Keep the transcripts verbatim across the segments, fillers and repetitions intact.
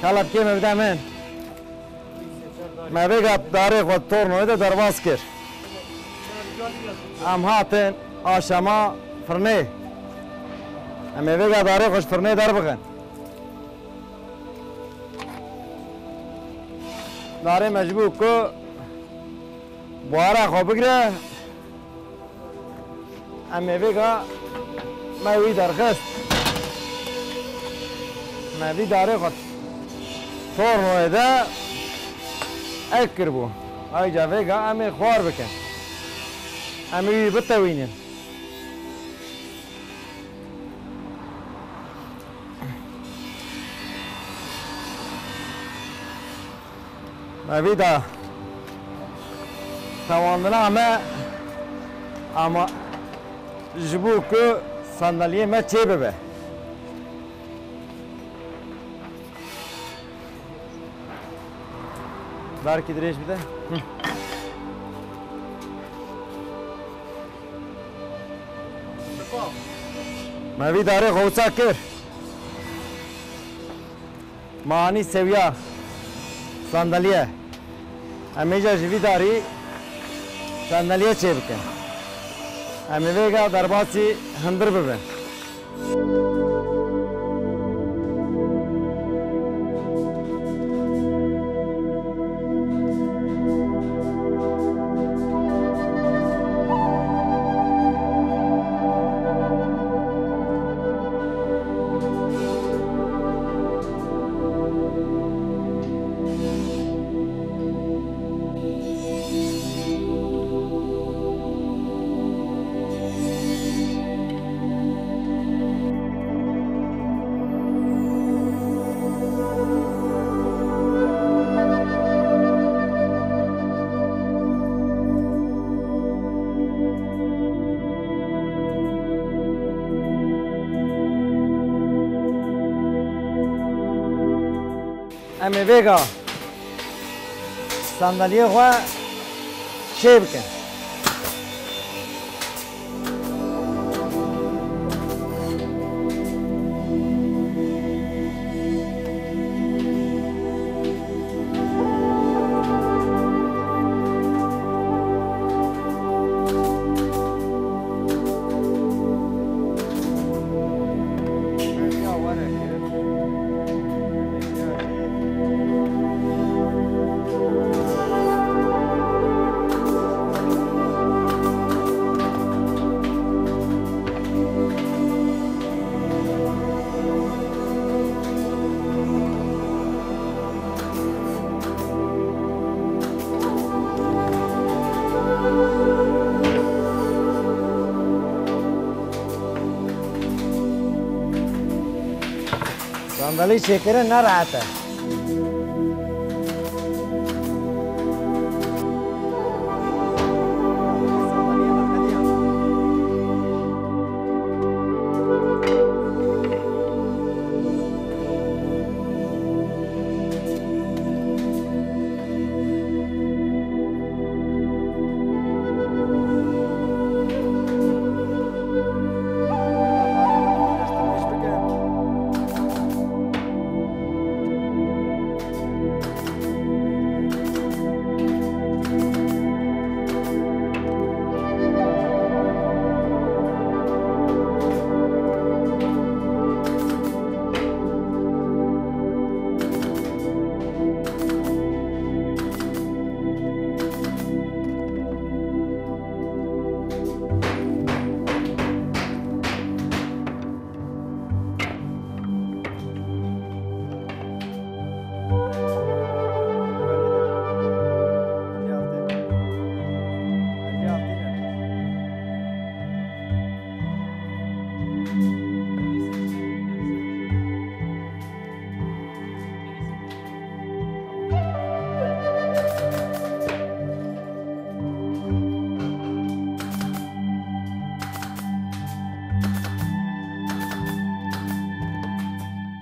Hala bi kê me bide min. Me vêga darê xwe tornoyê de derbas kir. Em hatin aşama firnê. Em ê vêga darê xwe ji firnê derbixin. Darê me ji bo ku buhara xwe bigire, em ê vêga me wî derxist. Me vî darê xwe tornoyê de ek kiribû. Ayrıca vêga em ê xwar bikin. Em ê wî bitewînin. Me vî da tewandina me ama ji bo ku sandalyê me çê bibe. Darkî dirêj bide. Hı. Me vî darê xewsa kir. Me anî sewiya sandalye. Em ê ca ji vî darî sandalye çêbikin. Em ê vêga derbasî hundir bibin. Em ê vêga sandalyê xwe çê bikin. Sandalî çêkirin ne rehet e.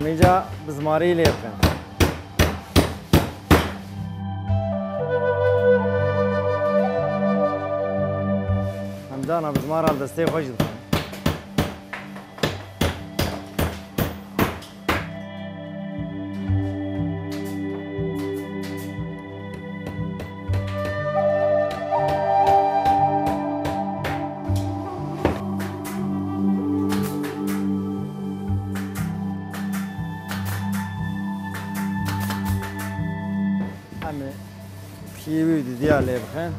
Em îca bizmarî lê bikin. Em carna bizmara li destê xwe jî dixin. lê bixin.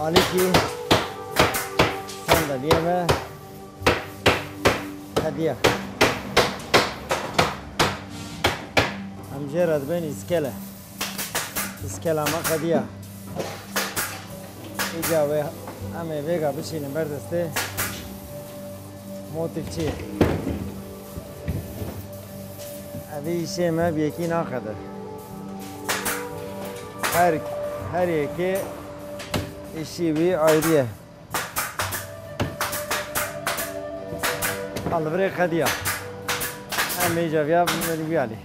Alîkî sandalyê me qediya. Em jê re dibên îskele. Îskela me qediya. Îca wê em ê vêga bişînin ber destê. Motîf çi ye? Evî îşê me bi yekî naqede. Her, her yekê îşî wî ayrî ye. Alvirê qediya. Em ê îca viya bin wî alî.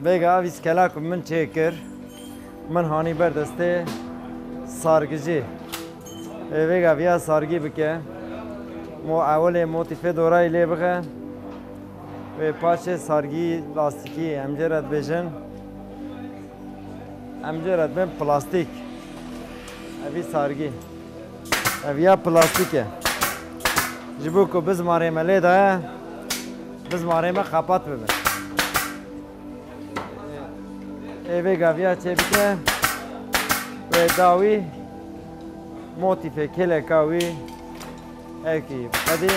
Vêga vî îskela ku min çêkir, min hanî ber destê sargijî. Ê vêga viya sargî bike. Mo ewilê motîfê dorayî lê bixe. Wê paşê sargî lastîkî em jê re dibêjin. Em jê re dibên plastîk. Evî sargî. Ev ya plastîk e. Ji bo ku bizmarê me lê daye, bizmarê me xepat bibe. Ê vê gaviya çêbike, wê dawî motîfê kêleka wî ewkî biqedî.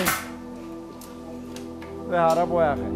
Wê hara boyaxê.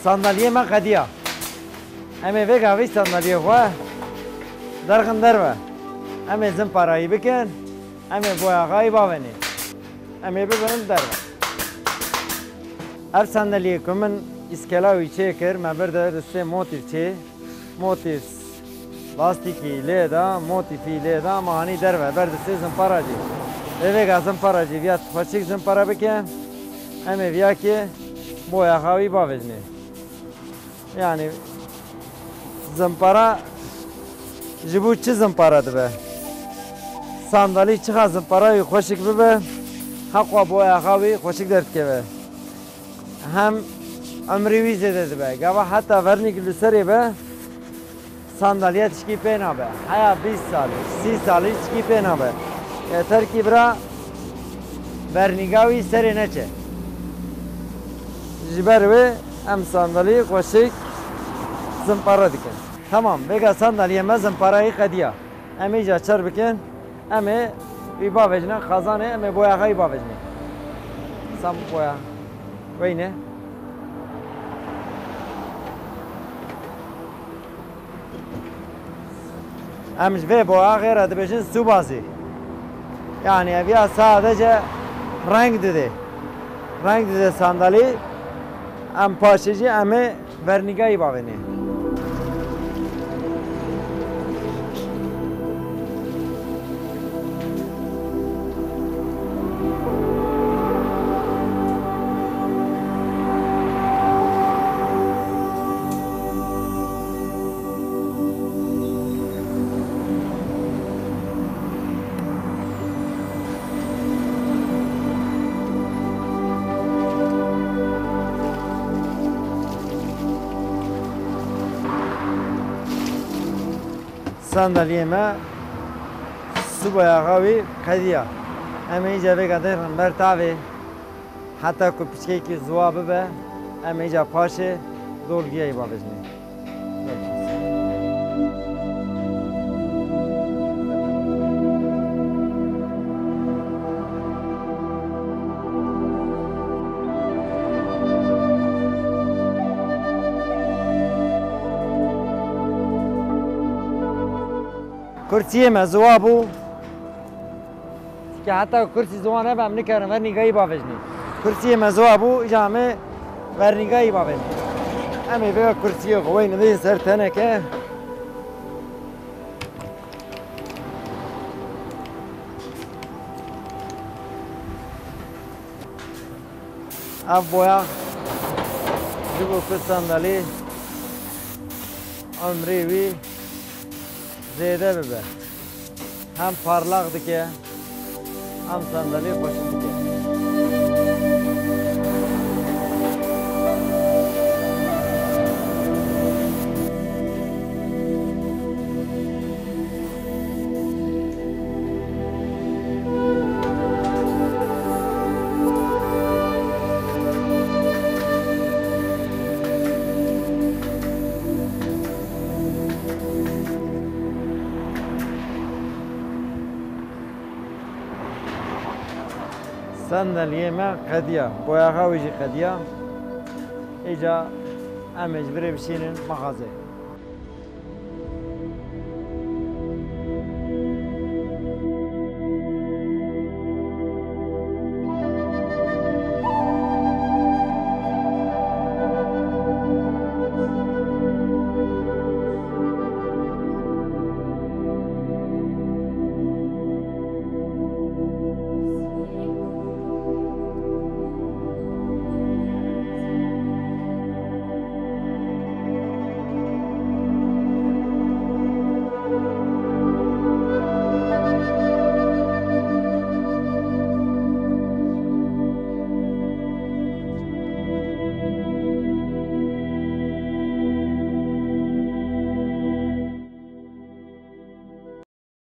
Sandalyê me qediya. Em ê vê gavî sandalyê xwe derxin derve. Em ê zimparayî bikin. Em ê boyaxayî bavênê. Em ê bibin derve. Ev sandalyê ku min îskela wî çêkir, me bir de distê motîf çê. Motîf lastîkî lê da, motîfî lê da, me hanî derve, ber distê zimpara jî. Ê vêga zimpara jî viya xweşik zimpara bike, em ê viya kê boyaxa wî bavêjinê. Yanî zimpara ji bo çi zimpara dibe? Sandalî çixa zimpara wî xweşik bibe, heqwa boyaxa wî xweşik derdikeve. Hem emrê wî zêde dibe. Gava heta vernîk li serê be, sandaliye tişkî pê nabe. Heya bîst salî, sî salî tişkî pê nabe. Yeter kî bira vernîga wî serê neçe. Ji ber wê em sandalî xweşik zimpara dikin. Tamam, vêga sandaliyê me zimparayî qediya. Em ê îca çer bikin. Em ê wî bavêjine xezanê, em ê boyaxa wî bavêjinê. Sam boya weyne. Em ji vê boyaxê re dibêjin sûbazî. Yanî ev ya sadece reng dide. Reng dide sandalî. Em paşê jî em ê vernîgayî bavênê. Sandaliyê me subayaxa wî qediya. Em ê îca vêga derxin ber tavê. Heta ku piçkekî ziwa bibe, Em ê îca paşê dolgiyê bavêjinê. Kursiyê me ziwa bû. Çike heta kursî ziwa nebe, em nikarin vernîgayî bavêjinê. Kursiyê me ziwa bû, îca em ê vernîgayî bavêjinê. Em ê vê kursiyê xwe weyne dê ser teneke. Ev boyax ji bo ku sandalî umrê wî zêde bibe. Hem parlaq dike, hem sandalî xweşik dike. Sandaliyê me qediya, boyaxa wî jî qediya. Îca em ê ji virê bişînin mexazê.